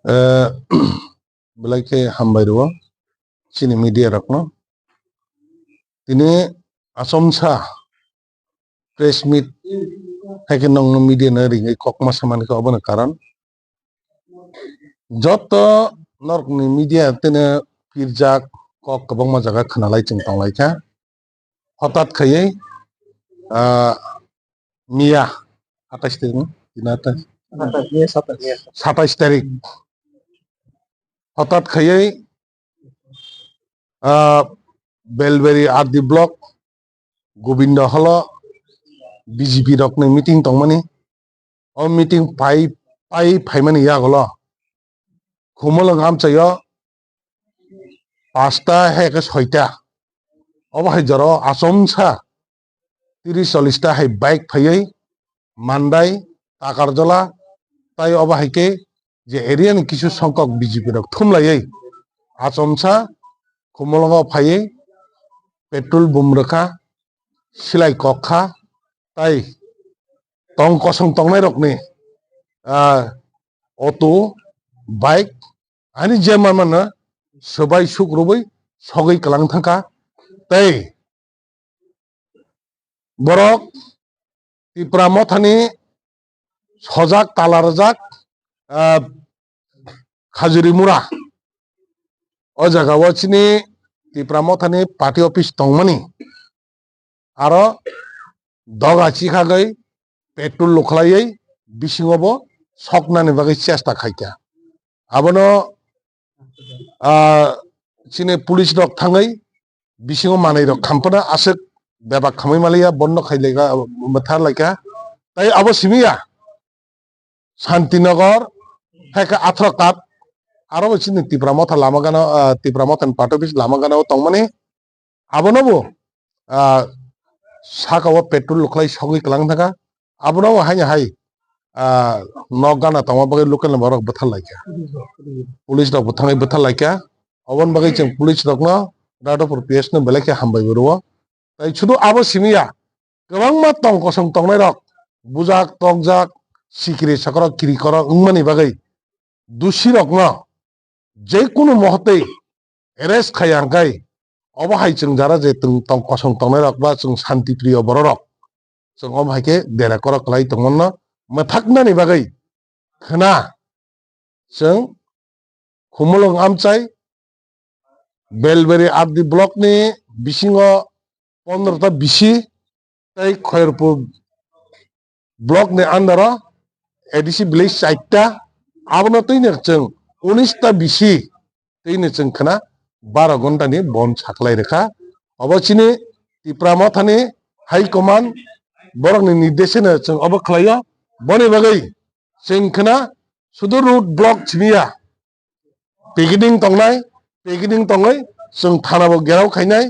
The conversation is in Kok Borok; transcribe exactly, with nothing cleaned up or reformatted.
Eh, belai khe hambai rwo chini media rokno. Tini achomsa press meet hai khe nongno media no ringwi kok ma samani khe obono karon. Joto norokni media tini pirjak kok kwbangma jaga khwnalai chwng tonglaikha. Hotat khaiwi, ah, miya atais tarik no? Tini atais? Satais, miya satais. Satais tarik. Hotat khaiwi, ah, Belberi R D block Gobindo holo B J P rokni meeting tongmani. O meeting pai, pai phaimani yagulo Khumulwng amchaio pasta hai khe soita. Obo hai jorao achomsa tiris chollis ta hai bike phaiwi Mandai, Takarjola, tai obo hai khe je area ni kisu songkok B J P rok thumlaiwi achomsa Khumulwngo phaiwi petrol bum rwkha, silai kok kha, tai tong kosong tongnai rokni, ah, auto, bike, ani je manmano swbai suk rwui sogwi kwlang thangkha. Tei borok Tipra Mothani sojak tala rwjak, ah, Khajuri Mura. O jaga o chini Tipra Mothani party office tongmani. Aro doga chikhagwi petrol lukhlaiwi bisingo bo soknani bagwi chesta khaikha. Abono, ah, chini police rok thangwi bisingo manwi rok khampana aswk bebak khamwi maliya, bondo khai laikha, bwthar laikha. Tai abo simiya Santinagar, hai khe Athrakat, aro bo chini Tipra Motha lama gana, ah, Tipra Motha ni party office lama gana o tongmani. Abono bo, ah, saka o petrol lukhlai sogwi kwlang thangkha. Abono bo haino hai, ah, nok gana tongma bagwi local ni borok bwthar laikha. Police rok bo thangwi bwthar laikha. Oboni bagwi chwng police rokno Radhapur P S no belai khe hambai bo rwo. Tai sudu abo simiya, kwbangma tong kosong tongnai rok, bujak, tokjak, sikiri sakrok, kiri korok wngmani bagwi dusi rokno je kunu mohotwi arrest khai ya hwnkhe, obo hai chwng jara je tong, tong kosong tongnai rok ba chwng shanti priyo borok rok, chwng omo hai khe dera korok kwlai tongmano mwthaknani bagwi khwna chwng Khumulwng amchai Belberi R D block ni bisingo pondro ta bisi tei Khairpur block ni under o A D C village chaita, abono twino chwng unis ta bisi twino chwng khwna baro ghonta ni bon saklai rwkha. Obo chini Tipra Mothani high command borokni nirdesheno chwng obo khlaio. Boni bagwi chwng khwna sudu road block simiya, picketing tongnai, picketing tongwi chwng thana bo gherao khainai,